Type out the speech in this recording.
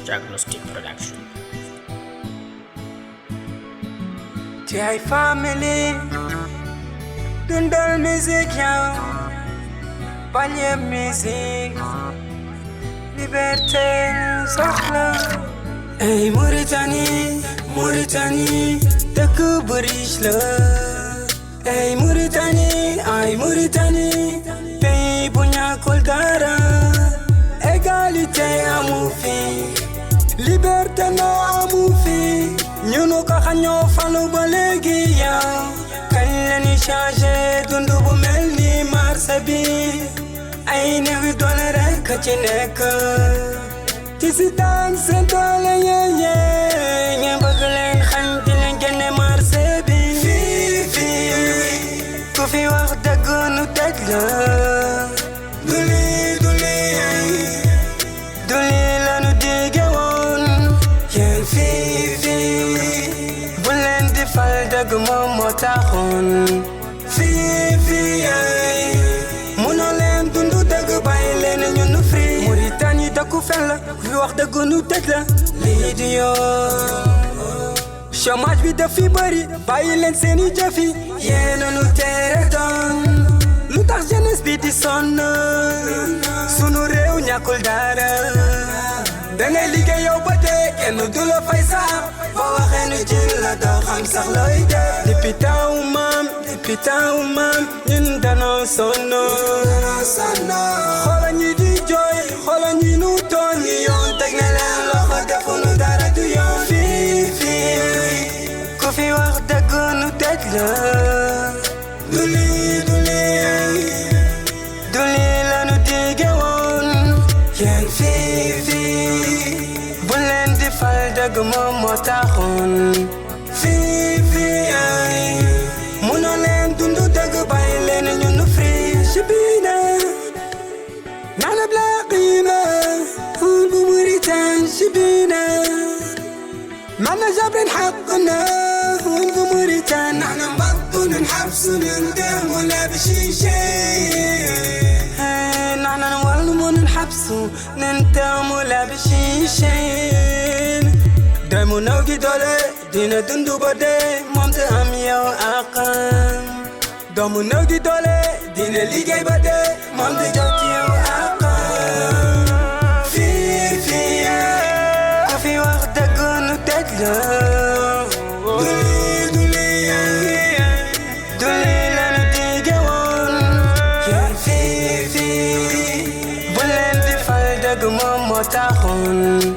Diagnostic Production. TI family, dundal music yow, bañe music, liberté soxla. Hey Mauritanie, Mauritanie, dëkk bu riche la. Hey Mauritanie, ay Mauritanie, pays bu ñàkkul dara. Égalité amu fi, liberté no amu fi. ñunu ko xañoo falu ba léegi yow kañ la ni changé dundu bu mel ni marché bi ay néewi doole rek ci nekk ci si daan seen doole yeye ngeen bëgg leen xañ di leen génne marché bi fii ku fi wax dëgg nu tëj la du lii la nu dige woon yéen fii bu leen di fal dëgg moom moo taxoon fii munoo leen dundu dëgg bàyyi leen ñu nu free Mauritanie dëkku fen la ku fi wax dëgg nu tëj la lii di yoon chômage bi daf fi bëri bàyyi leen seeni jëfi yéen nu tere doon lu tax jeunesse bi di sonn sunu réew ñàkkul dara dangay liggéey yow ba dee kenn du la fay sax boo waxee nu jël la doo xam sax looy dee depuis temps maam ñun danoo sonn xoola ñi di jooy xoola ñi nu toon ñi yoon teg na leen loxo defu nu dara du yoon fii ku fi wax dëgg nu tëj la du lii la nu dige woon yéen fii bu leen di fal dëgg moom moo taxoon fii munoo leen dundu dëgg bàyyi leen ñu nu free shibina nana bla qima هون بموريتان شبينا معنا جابرين حقنا هون بموريتان نحنا نبطل نحبس ونندم ولا بشي شيء نحنا نولم ونحبس نندم ولا بشي شيء دايمو نوغي دولي دينا دندو بدي مامت هم يو أقام دايمو نوغي دولي دينا ليجي بدي مامت جوت يو أقام في وقت كنو تدلو دولي لانو تيجوون يان في بلند فالدق مو متاخون